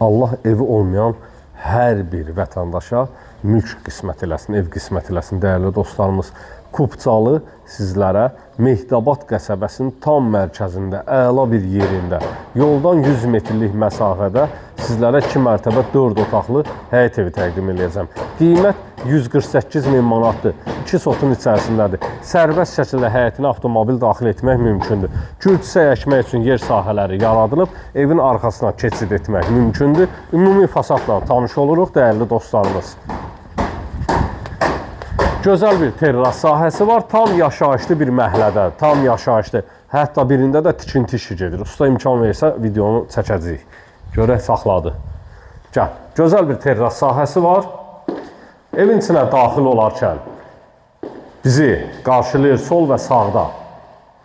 Allah evi olmayan hər bir vətəndaşa mülk qismət eləsin, ev qismət eləsin dəyərli dostlarımız. Kupçalı sizlərə Mehtabad qəsəbəsinin tam mərkəzində, əla bir yerində, yoldan 100 metrlik məsafədə sizlərə 2 mərtəbə 4 otaqlı həyət evi təqdim eləyəcəm. Qiymət 148 min manatdır. 2 sotun içərisindədir. Sərbəst şəkildə həyətinə avtomobil daxil etmək mümkündür. Gül-çiçək əkmək üçün yer sahələri yaradılıb, evin arxasına keçid etmək mümkündür. Ümumi fasadla tanış oluruq dəyərli dostlarımız. Gözəl bir terras sahəsi var. Tam yaşayışlı bir məhəllədə, tam yaşayışlı. Hətta birində də tikinti işi gedir. Usta imkan versə videonu çəkəcəyik. Görək saxladı. Gəl. Gözəl bir terras sahəsi var. Evin içinə daxil olarkən bizi qarşılayır sol və sağda.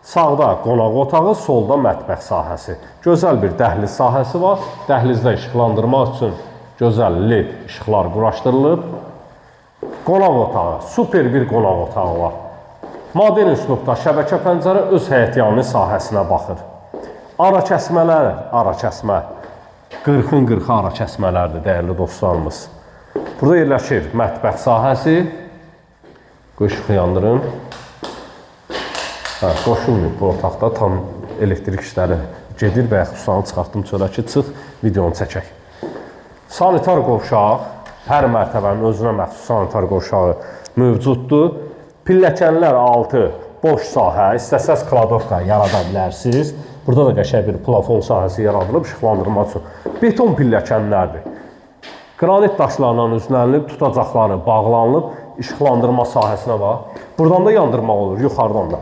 Sağda qonaq otağı, solda mətbəx sahəsi. Gözəl bir dəhliz sahəsi var. Dəhlizdə işıqlandırmaq üçün gözəl led işıqlar quraşdırılıb. Qonaq otağı, super bir qonaq otağı var. Modern üslubda şəbəkə pəncərə öz həyətyanı sahəsinə baxır. Ara kəsmələr, ara kəsmə. 40-ın 40 ara kəsmələrdir dəyərli dostlarımız. Burada yerləşir mətbəx sahəsi. Qoy işığı yandırın. Hə, qoşulmayıb bu otaqda tam elektrik işləri gedir. Bayaq ustanı çıxartdım çölə ki, çıx videonu çəkək. Sanitar qovşaq, hər mərtəbənin özünə məxsus sanitar qovşağı mövcuddur. Pilləkənlər altı boş sahə, istəsəz kladovka yarada bilərsiniz. Burada da qəşəng bir plafon sahəsi yaradılıb işıqlandırma üçün. Beton pilləkənlərdir. Qranit daşlarla üzlənilib, tutacaqları bağlanılıb, işıqlandırma sahəsinə bax. Buradan da yandırmaq olur, yuxarıdan da.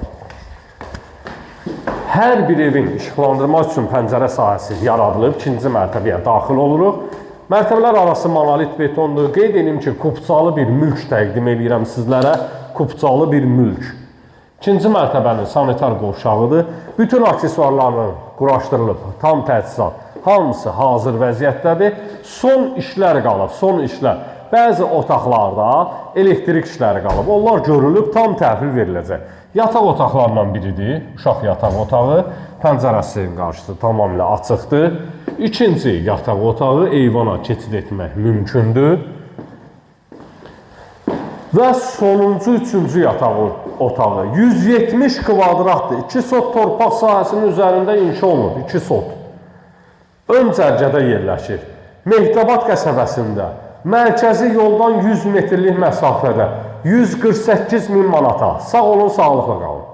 Hər bir evin işıqlandırma üçün pəncərə sahəsi yaradılıb, ikinci mərtəbəyə daxil oluruq. Mərtəbələr arası monolit betondur. Qeyd edim ki, kupçalı bir mülk təqdim eləyirəm sizlərə. Kupçalı bir mülk. İkinci mərtəbənin sanitar qovşağıdır. Bütün aksesuarlarla quraşdırılıb, tam təchizat. Hamısı hazır vəziyyətdədir. Son işlər qalıb, son işlər. Bəzi otaqlarda elektrik işləri qalıb. Onlar görülüb, tam təhvil veriləcək. Yataq otaqlarından biridir. Uşaq yataq otağı. Pəncərəsinin qarşısı tamamilə açıqdır. İkinci yataq otağı eyvana keçid etmək mümkündür. Və sonuncu, üçüncü yataq otağı 170 kvadratdır. 2 sot torpaq sahəsinin üzərində inşa olunub. 2 sot. Ön cərgədə yerləşir. Mehtabad qəsəbəsində, mərkəzi yoldan 100 metrlik məsafədə 148 min manata. Sağ olun, sağlıqla qalın.